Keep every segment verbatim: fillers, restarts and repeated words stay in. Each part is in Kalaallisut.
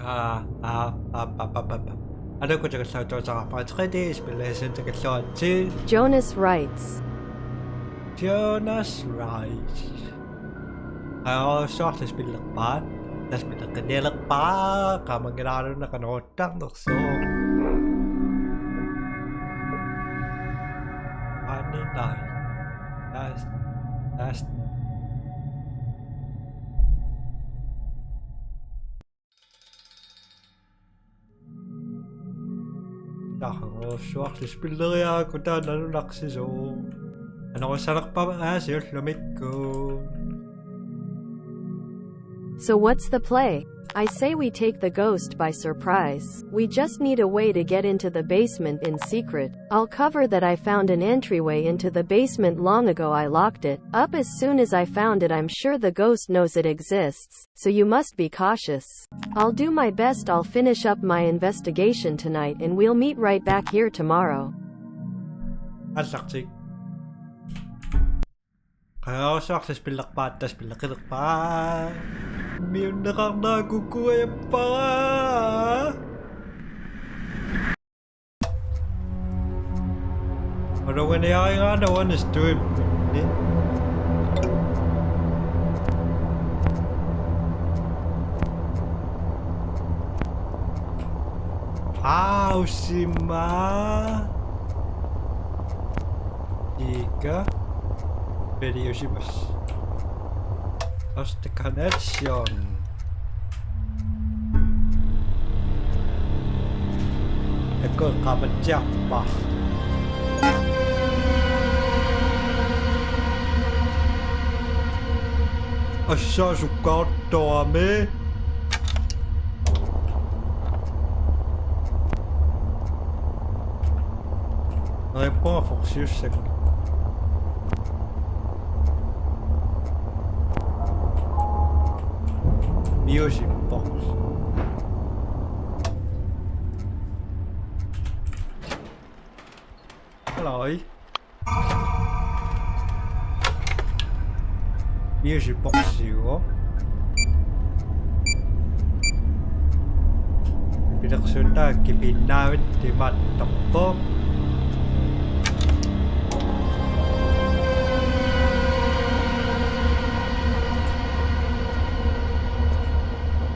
Aa, aa, aa, aa, aa, aa. Anakutikallautuusaqarpara, tre D spillerisinnaagalluaritsi. Jonas writes. Jonas writes. Qanorsuarlu spillerpaat, tassa spilleqqinnialerpara, qaamanngilaarlunga qanoruttarnersoq. Ani nai. Last, last. Qanorsuarlu spilleriarakku taanna nunarsisoq. Qanorsuaq aasiit ullumikkut. So what's the play? I say we take the ghost by surprise. We just need a way to get into the basement in secret. I'll cover that I found an entryway into the basement long ago. I locked it up as soon as I found it. I'm sure the ghost knows it exists, so you must be cautious. I'll do my best. I'll finish up my investigation tonight and we'll meet right back here tomorrow. Aallartik. Qanorsuarlu spillerpaat, tassa spilleqqilerpara. Miunneqarnera kukkuajappara. Oqarniarigaanni uani stream. Pausima. Ika. Periusimas. Lost connection. Ekko qabatsiarpa. Assa sukkaartorami. Neriuppunga Foxiussak. Music box. Hallo. Music box-iuvoq. Pilersuutaa kipinnaavit timaattorpoq.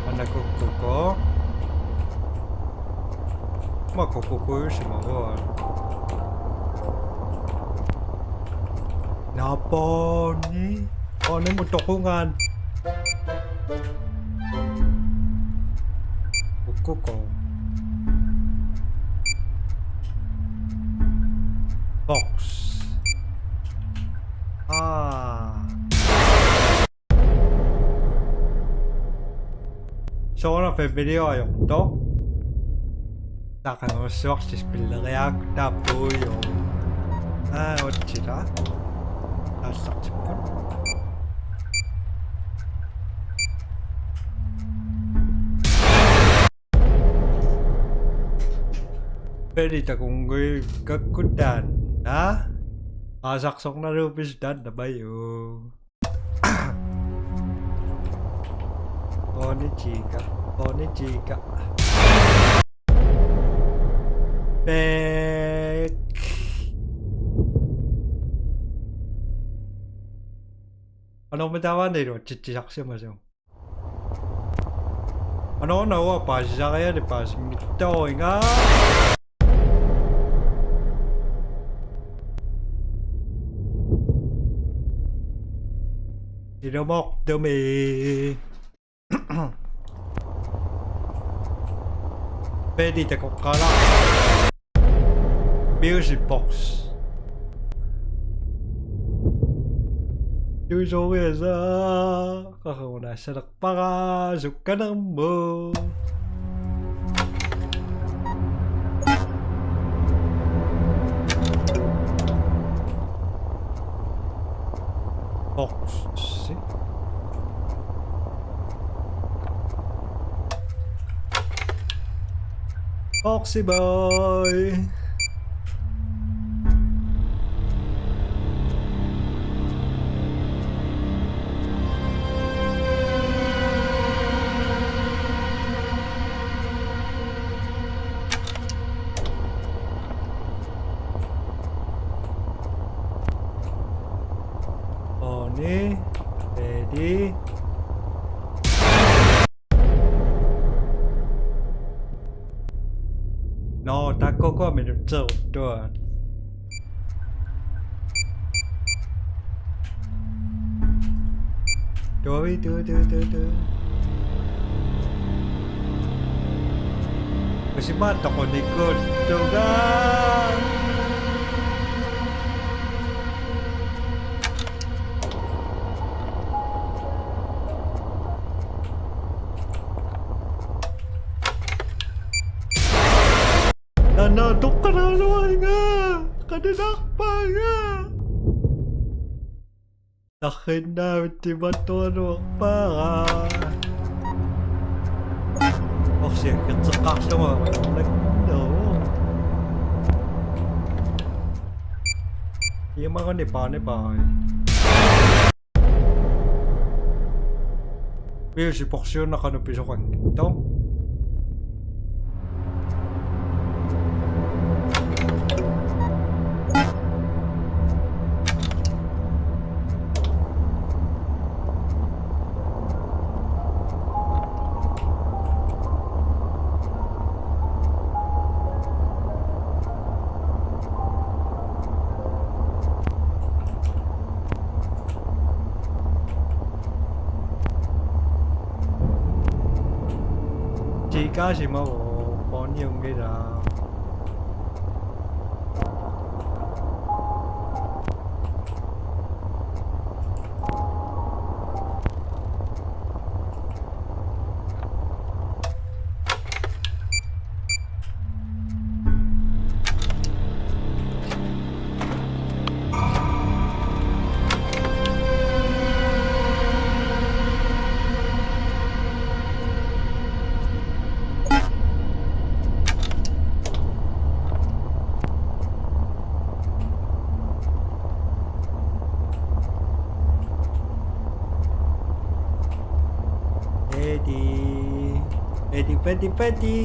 Anakukkuko. Makkukukuusimavoq. Naappaani. Aani mutoqungaan. Ukkuko. Box. Aa. Soorunami videoajortoq. Taava qanorsuarlu spilleriarakku taappuujoq. Aa, otsila. Aallartipput. Peli takunnguikkakku taanna. Aasarsornaluupisu taanna maju. Konnichiwa, konnichiwa. Back. Anormitaavaanilu titsisarsimasoq. Anorna uanga paasisariaani paasinngitsooriga. Ilumoortumik. Peli takoqqaarlunga. Music box. Tutorial sa. Qaqugu naassalerpara sukkanermut. Box. Boxy boy. Nå, taakkuuku minutseeruttuat. Tuavi, tu, tu, tu, tu. Kusimaattoq unikuttunga. Nana, toqqaraaluaringa. Qananarpaanga. Tarrinnaavit timattualuarpaara. Orsiakkerteqqaarlunga ajornartoq. Iamaguni paani paai. Piusi porsiuna qanoq pisoqanngitsoq. Tiikaasimavoq, poorniunngilaq. Ready. Ready, ready, ready.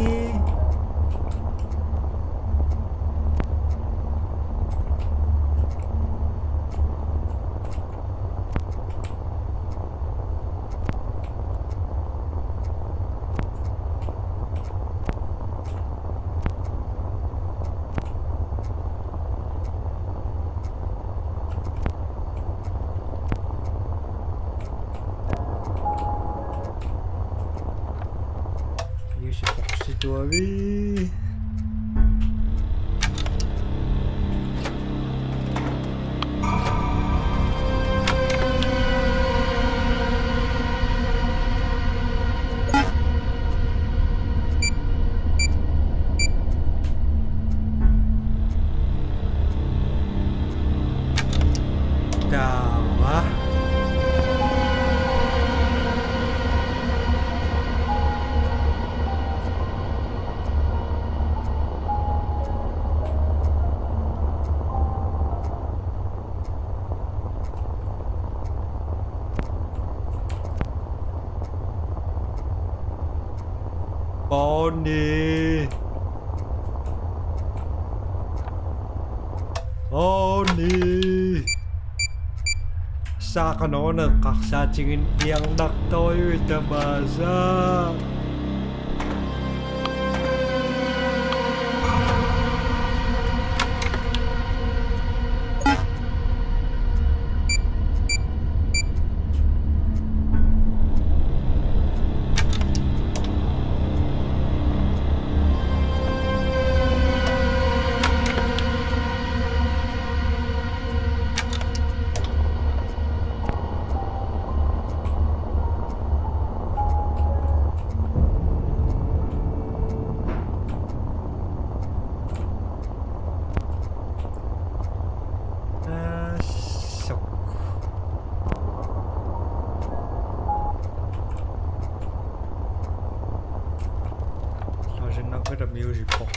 Music box-ituavi. Taava. Bonnie. Bonnie. Saaqanoona eqqarsaatiginniarnartorujuit tamaasa. Taassuk. Taasinnakkata music box.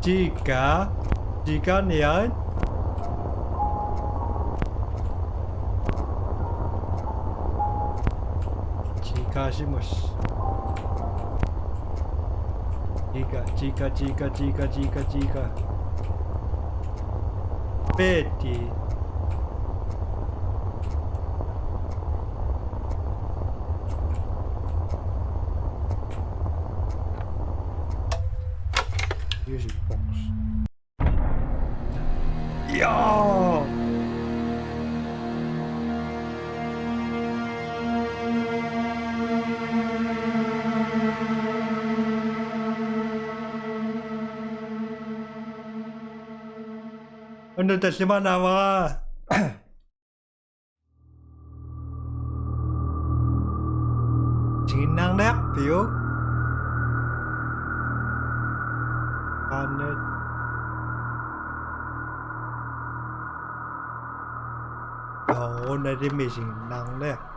Chica. Chica niat. Chica simus. Chica, chica, chica, chica, chica, chica. Betty. Music box. Jaa! Unnu tallimaannaavara. Isiginnaarniarpiuk? Qanoq? Joo, nalimi isiginnaarniarpoq.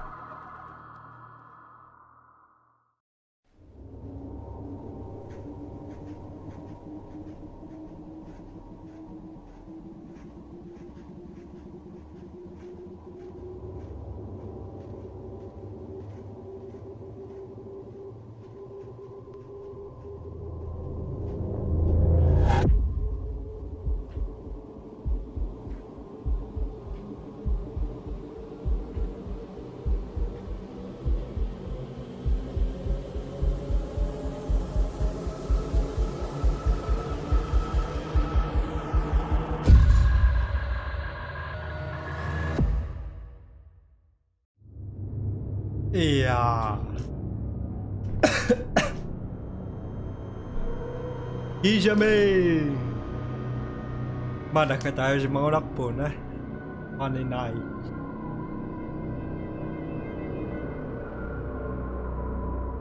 Iyaa. Kiisami. Maannakkut taajusimagunarpugut, eh. Ani nai.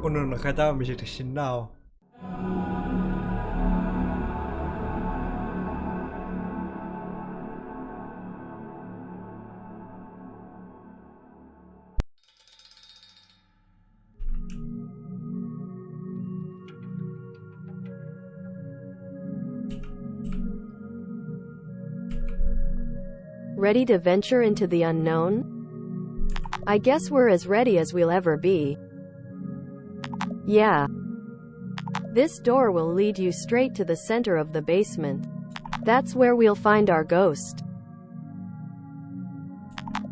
Unnukkut taama misilissinnaavoq. Ready to venture into the unknown? I guess we're as ready as we'll ever be. Yeah. This door will lead you straight to the center of the basement. That's where we'll find our ghost.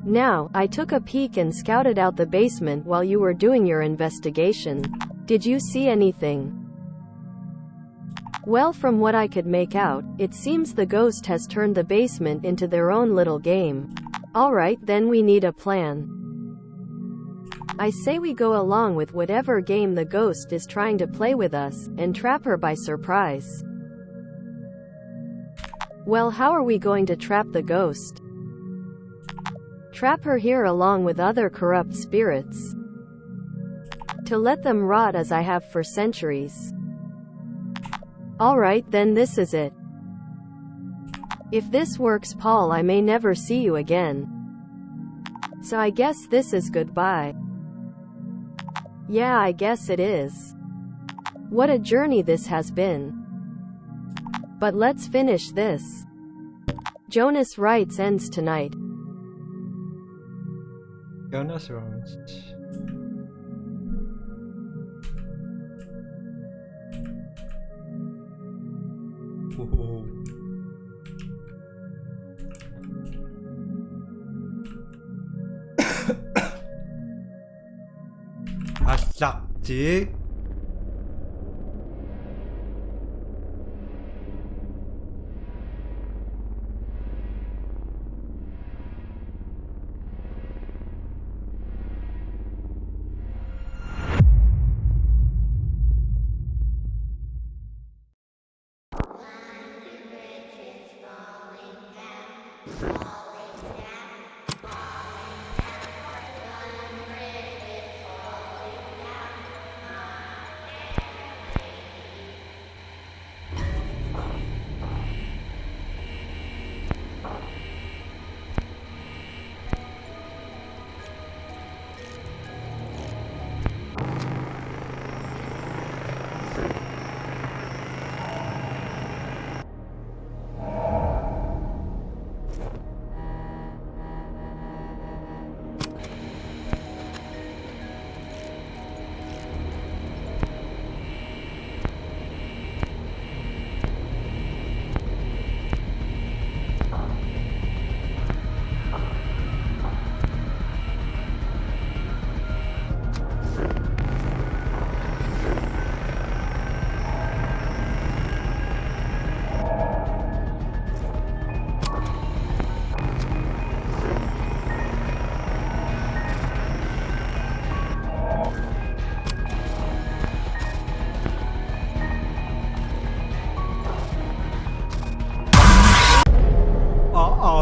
Now, I took a peek and scouted out the basement while you were doing your investigation. Did you see anything? Well, from what I could make out, it seems the ghost has turned the basement into their own little game. All right, then we need a plan. I say we go along with whatever game the ghost is trying to play with us and trap her by surprise. Well, how are we going to trap the ghost? Trap her here along with other corrupt spirits. To let them rot as I have for centuries. All right, then this is it. If this works, Paul, I may never see you again. So I guess this is goodbye. Yeah, I guess it is. What a journey this has been. But let's finish this. Jonas Wrights ends tonight. Jonas Wrights. Uhu. Aallartik.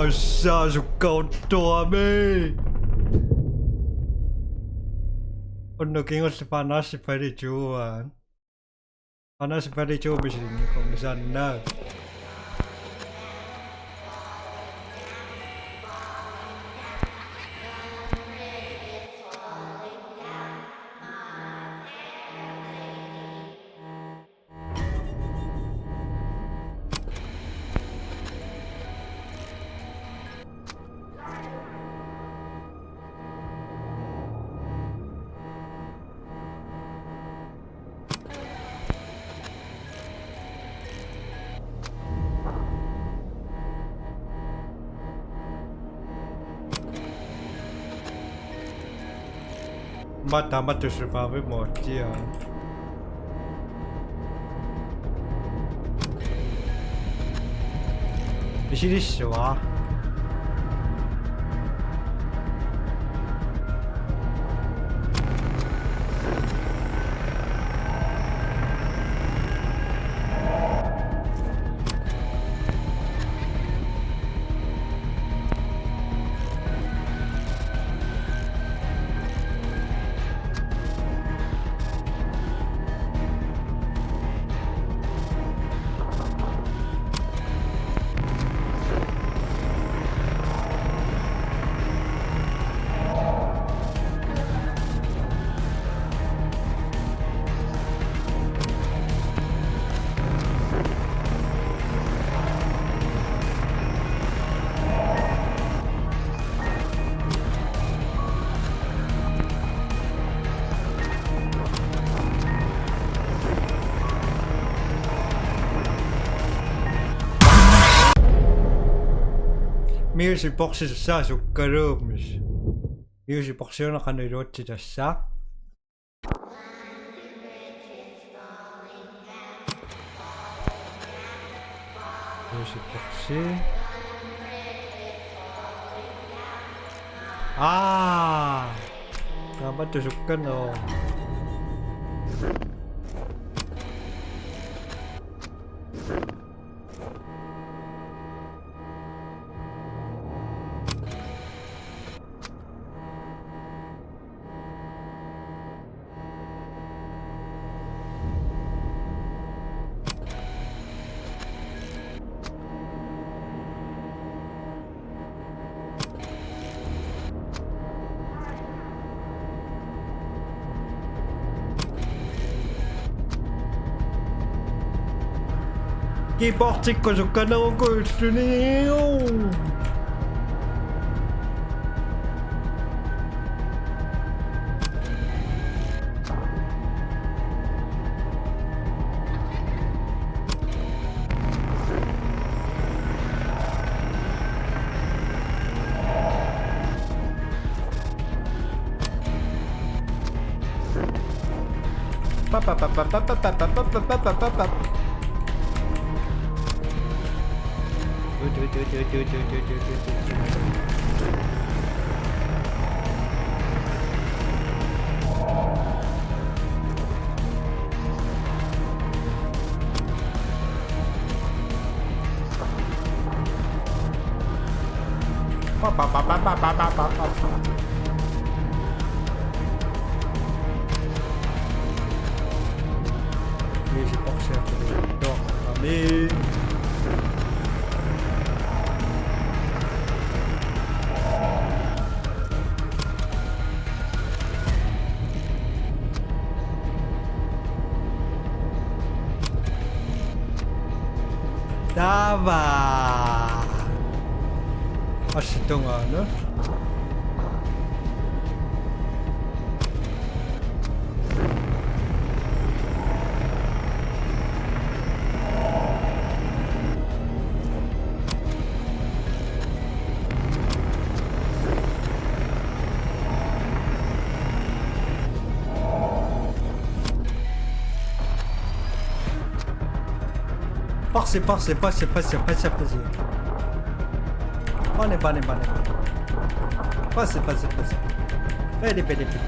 Assaasukkauttuami. Unnukkut kingulleq Final Fantasy tyve-an. Final Fantasy tyve misilinnikuummi sanna. Mata matu supavi motia. Misilissua. Music boxi tassa sukkaluummis. Music boxi una qanoq iluatsi tassa. Music boxi. Aa! Taamatut sukkanaq. Keyboardikkut sukkaneruku ulluniu. Music box-iartutut. Amen. Taava. Assi tungaanut. Passi, passi, passi, passi, passi, passi. Pane, pane, pane, pane. Passi, passi, passi. Pedi, pedi, pedi.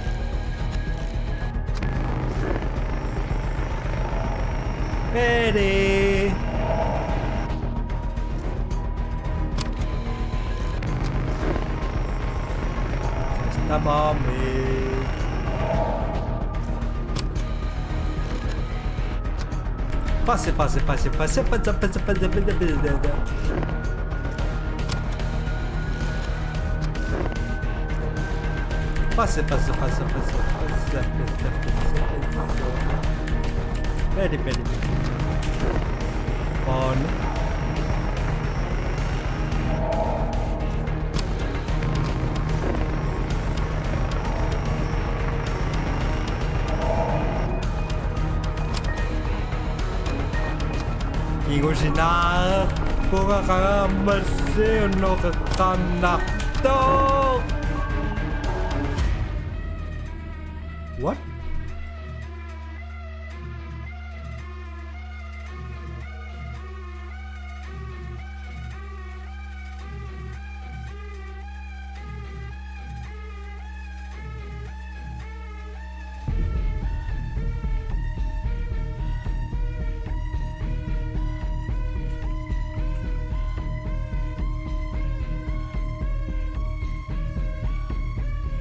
Pedi. Mommy. Passe, passe, passe, passe, passe, passe, passe, passe, passe. Passe, passe, passe, passe, passe, passe, passe, passe. Vedi, vedi, vedi. On. Kingusinaaq, punga qangammassi unnoqeqqaannartoq. What?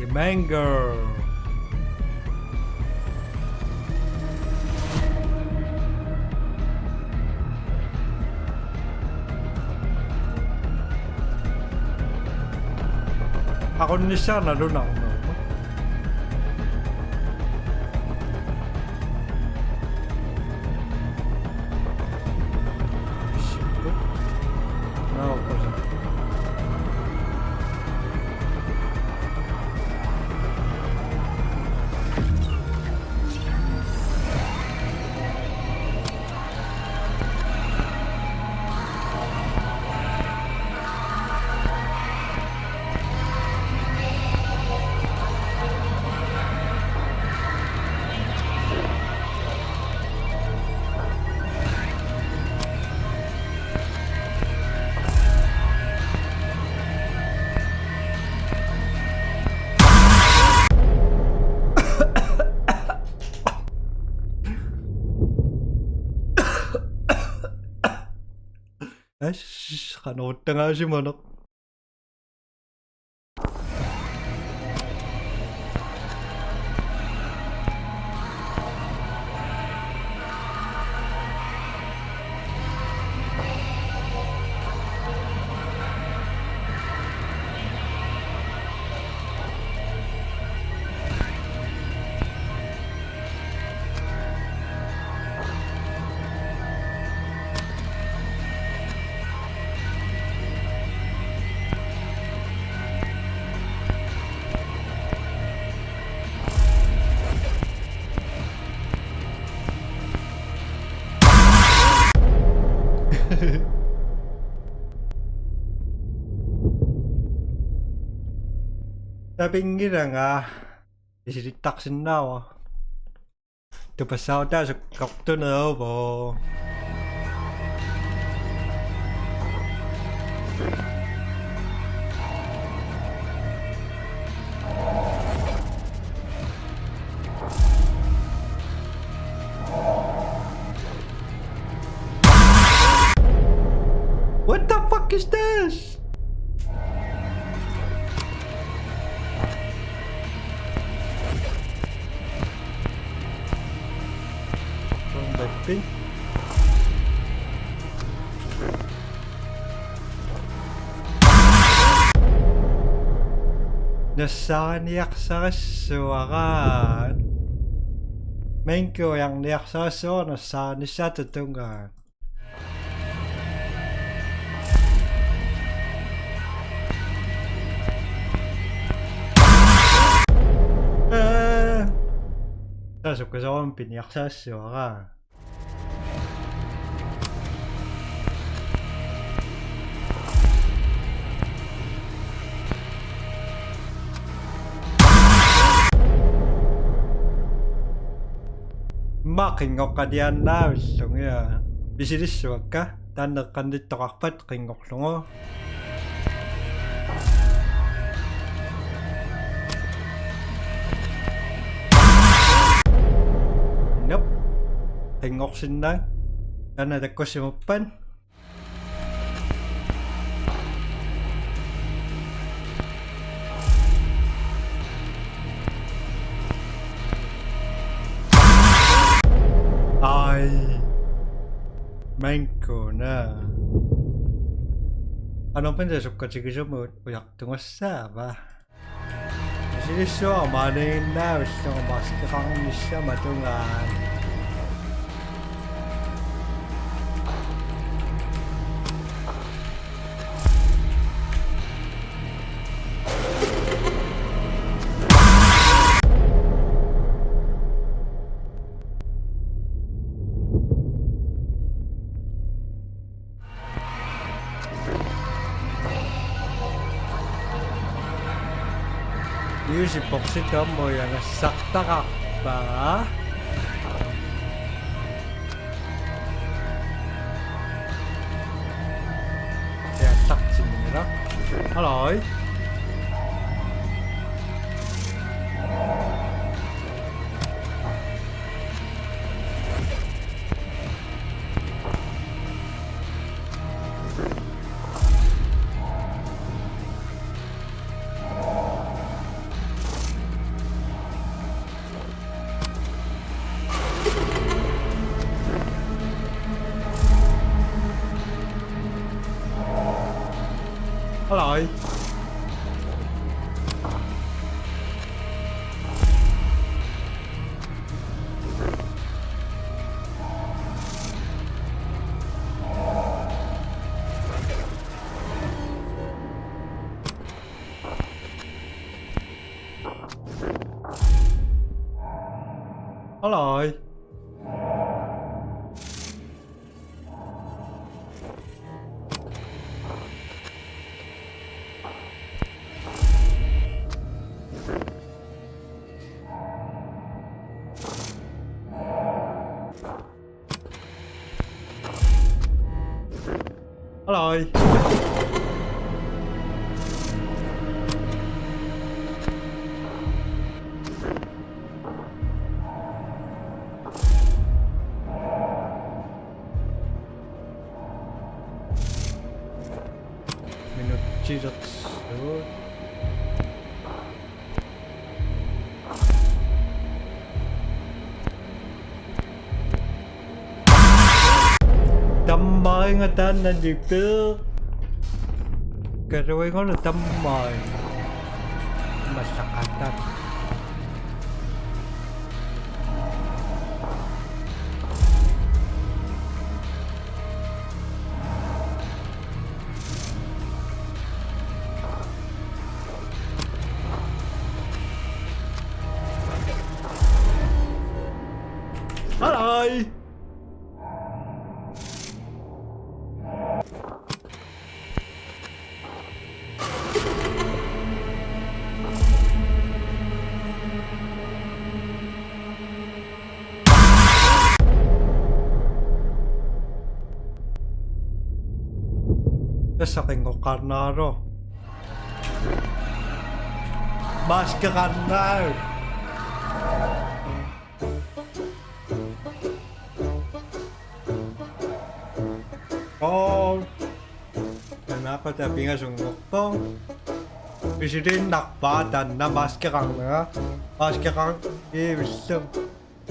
Imango. Aqunnissaaq nalunarneq. Ash, qanoq uttagaasimaneq. Tapinngilara. Isilittarsinnaavara. Tupassaarutaasukkortuneruvoq. What the fuck is this? Soorunami. Nassaariniarsarissavara. Mangojarniarsarissavara nassaarinissaatungaa. Ee. Taava sukkasoorami piniarsassavara. Immaqa qinngoqqaliaannaavillunga. Misilissavakka, taanna eqqannittoqarpat qinngorlugu. Nope. Qinngorsinnaaq. Taanna takkussimappat. Naa. Anorpin sukkatigisumu ujartugassaava. Silissuaq maaniinnaavillunga maskeqarnissaq matungaani. Music boxi taamma ujangassartaqarpa. Ja, tak til mig, eller? Halløj. Halløj. Halløj. Halløj. Minut ti. Tammariga taanna nipi. Karuiguna tammari. Massaqattaaq. Halløj. Tassa qinngoqqaarneralu. Maskeqarneq. Goal. Taanna aappaata pingasunngorpoq. Pisiliinnarpaa taanna maskeqarnera. Maskeqarn-, iivillum.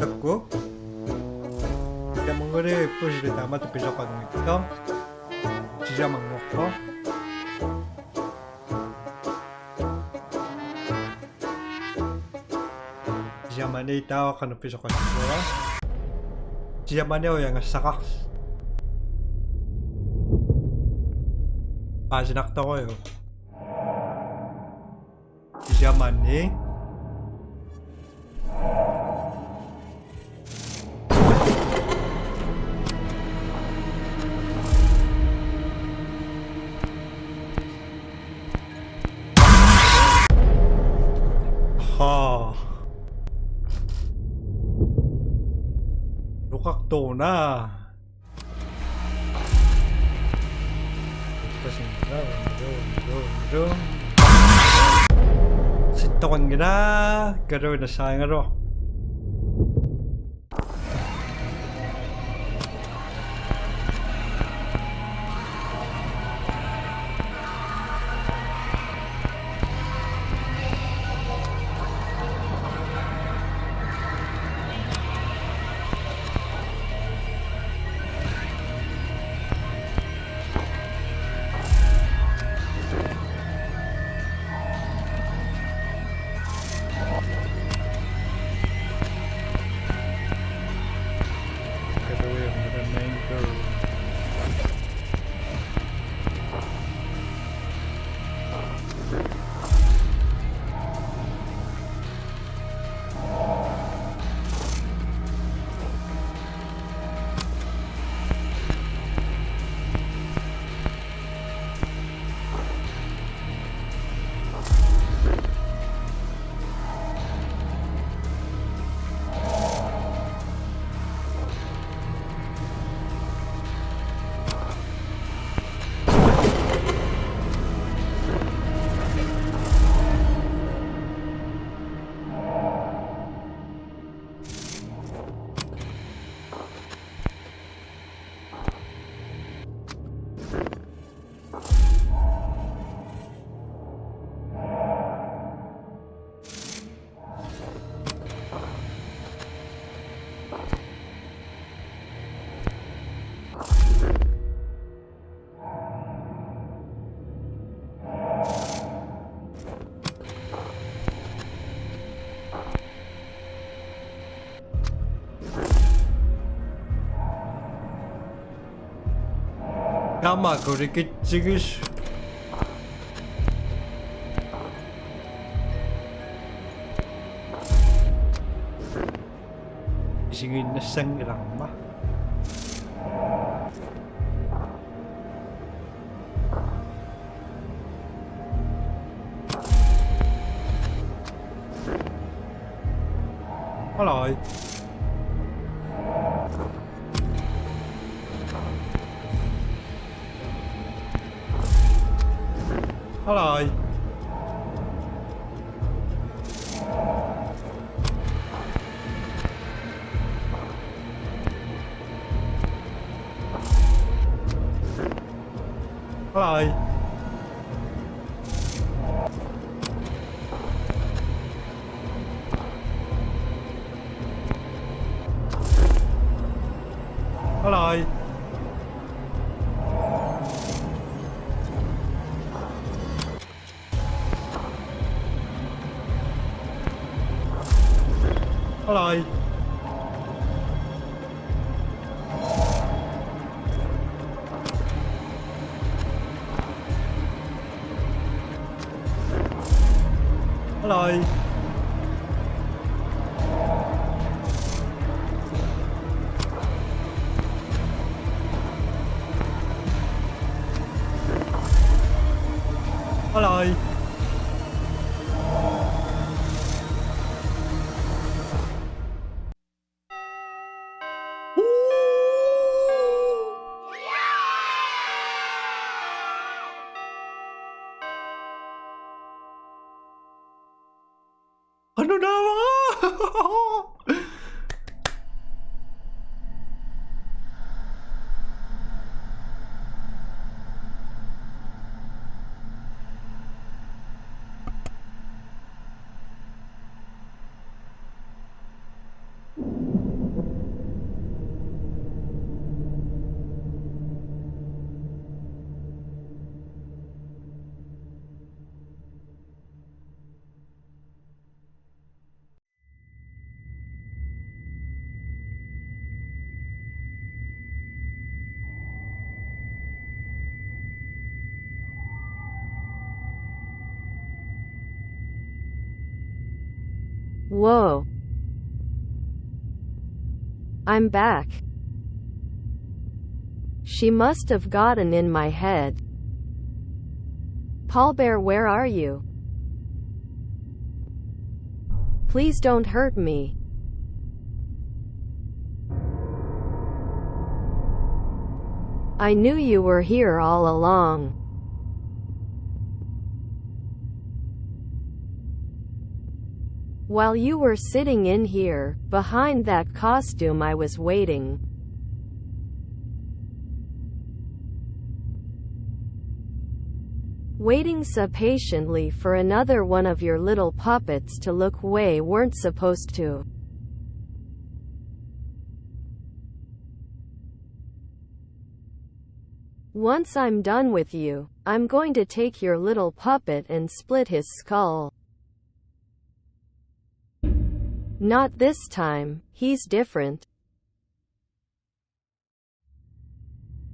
Takku. Tamannguli pusilik taamatut pisoqanngitsoq. Sisamanngorpoq. Sisamani taava qanoq pisoqassaanga. Sisamani ujangassaqarsi. Paasinartorujuk. Sisamani. Haa. Nuqartuuna. Sittoqanngilaq, karuinassaanngilaq. Tamakku likitsigis. Isiginnassanngilarma. Hallo. Hallo. Hallo. Hallo. Hallo. Hallo. Hallo. Anu nawa. Whoa. I'm back. She must have gotten in my head. Paul Bear, where are you? Please don't hurt me. I knew you were here all along. While you were sitting in here, behind that costume, I was waiting. Waiting so patiently for another one of your little puppets to look way weren't supposed to. Once I'm done with you, I'm going to take your little puppet and split his skull. Not this time, he's different.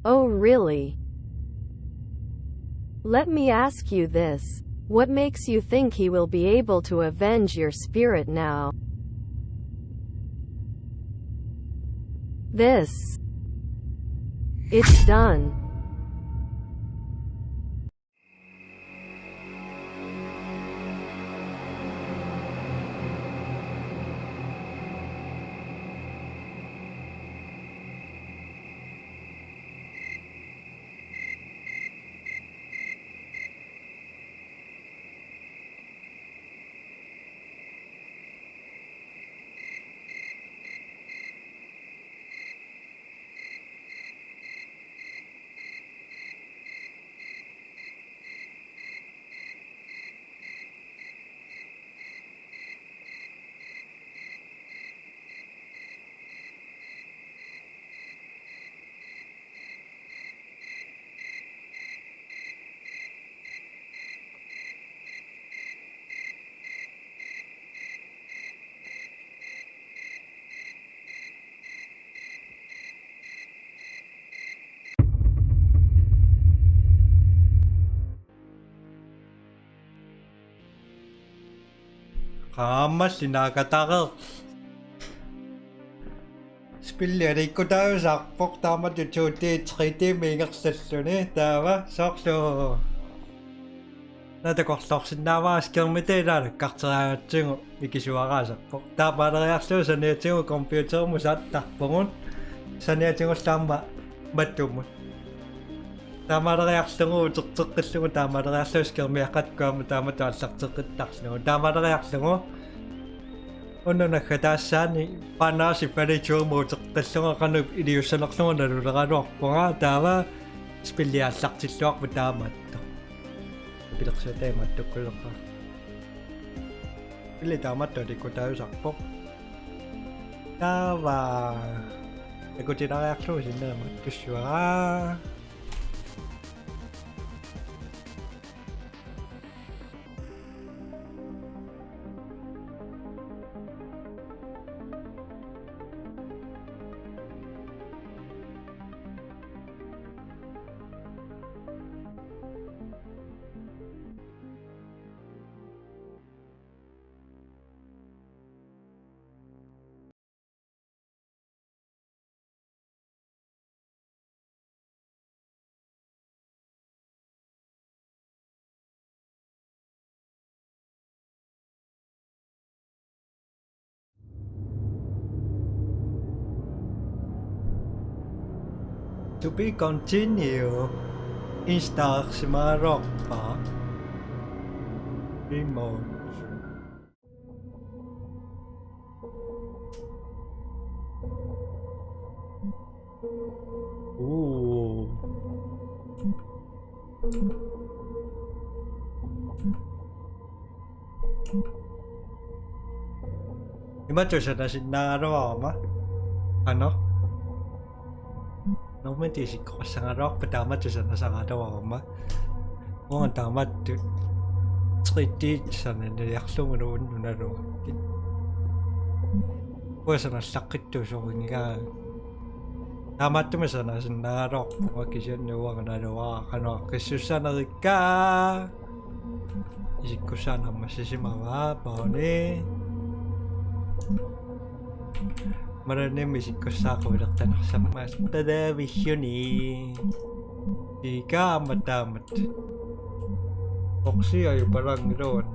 Oh, really? Let me ask you this. What makes you think he will be able to avenge your spirit now? This. It's done. Aammalli naakatareerpoq. Spilli aliikkutaajusarpoq taamatut to D, tre D-mi ingerlalluni. Taava soorlu una takorloorsinnaavara skærmit ilaa nakkarteriaratsigu mikisuaraasarpoq. Taamaaleriarlugu saniatigut computerimut saattarpugut. Saniatigullu aamma mattumut. Taamaaleriarlugu uterteqqillugu, taamaaleriarlugu skærmiaqqat aamma taamatut aallarteqqittarlugu. Taamaaleriarlugu una naggataassaani paanaasi palichuumut uteqqillugu qanoq iliussanerlugu naluleraluarpunga, taava spilli aallartilluarpoq taamatut. Pilersiata imaattukkulerpara. Spilli taamatut aliikkutaajusarpoq. Taava takutileriarlugu sinneri mattussavara. To be continue. Instaarsimagaluarpara. Remote. Uu. Imatut sanasinnaagaluarama. Ano? Normit isikkoqassagaluarpat taamatut sanasaraluarama. Uanga taamatut tre D sananiarlugu nunaluarpit. Uanga sanallaqqittuusoringigaa. Taamaattumik sanasinnaagaluarpunga kisianni uanga naluara qanoq aqqissussanerikka. Isikkussaaq naammassisimavaa, Pauni. Malunnarmi isikkussaaq quilertanarsammat. Tadaavilluni. Isikka aamma taamatut. Boksi ajupalaanngilagut.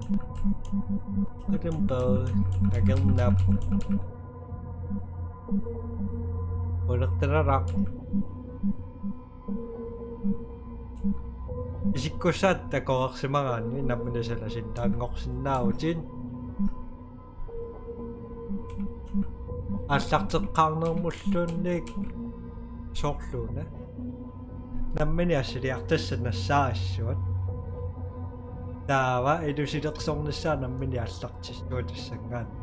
Atampa. Agernap. Quilertanaraq. Isikkussaat takoreersimagaanni nammineq sanasinnaanngorsinnaavutit. Aallarteqqaarnermulluunniit soorluuna. Nammineq assiliartassat nassaarissavaat. Taava ilusilersornissaa nammineq aallartissavat tassanngaanniit.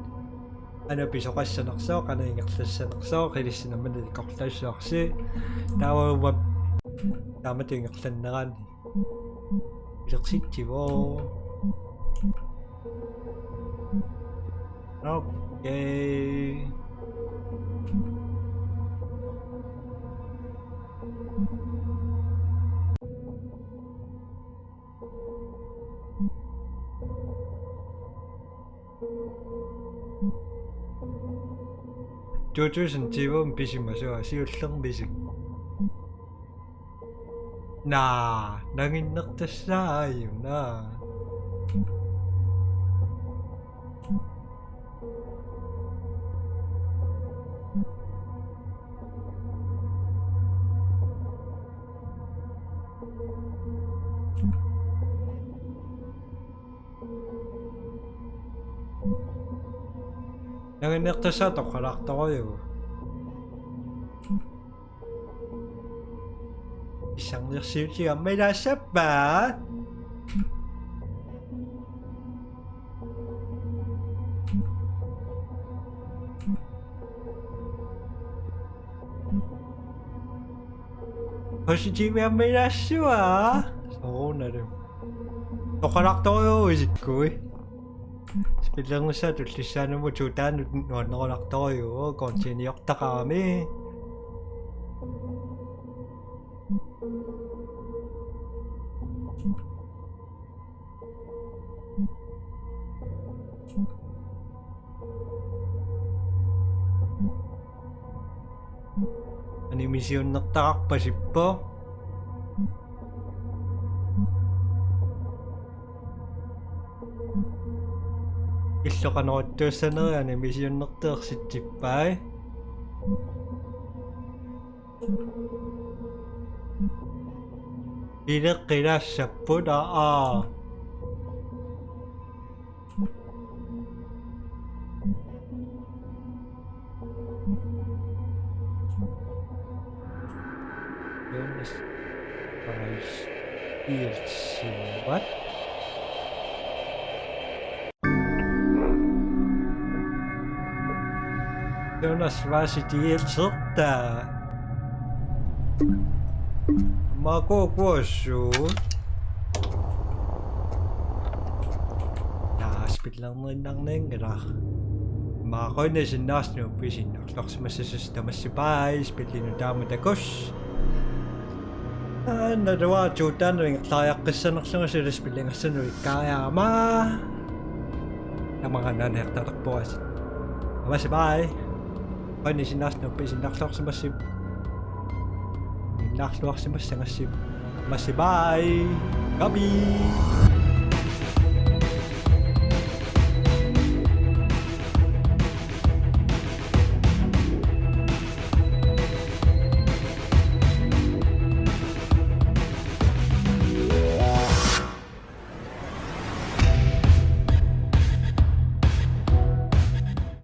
Qanoq pisoqassanersoq, qanoq ingerlassanersoq, ilissi nammineq ikorlassavarsi. Taava uuma taamatut ingerlannerani. Ilersitsivoq. Okay. Two thousand tyve pisimasoq siullermik pisik. Naa, nanginnertassaaq aajuna. Nanginnertassaaq toqqallaartorujuuvoq. Pissangersiutit aamma ilaassappat. Positive aamma ilaassavaa. Soorunami. Toqqallaartorujuuvoq isikkui. Spillernissaa tullissaanut taanna nuannerulaartorujuuvoq, kontinuertaqarami. Misiliunnertaqarpasippoq. Illoqaneruttuussaneriani misiliunnertersitsippai. Pileqqilaassapput, aa, aa. Jonas Weiss D L C, what? Jonas Weiss D L C-rtaa. Maku kuassuut. Naa, spillernerinnarnianngilaq. Maku qujanaq sinnaarsinnaapput, isiginnaarluarsimassasusi, tamassi bye, spillinut taama takuss. Anna luaatsuut taanna ingerlariaqqissanerlunga suli spillingassanut ikkaariarama. Tamanna naneertalerpuasi. Tamassi bye. Qujanaq sinnaarsinnaapput, isiginnaarluarsimassi. Isiginnaarluarsimassagassi. Tamassi bye. Gabi.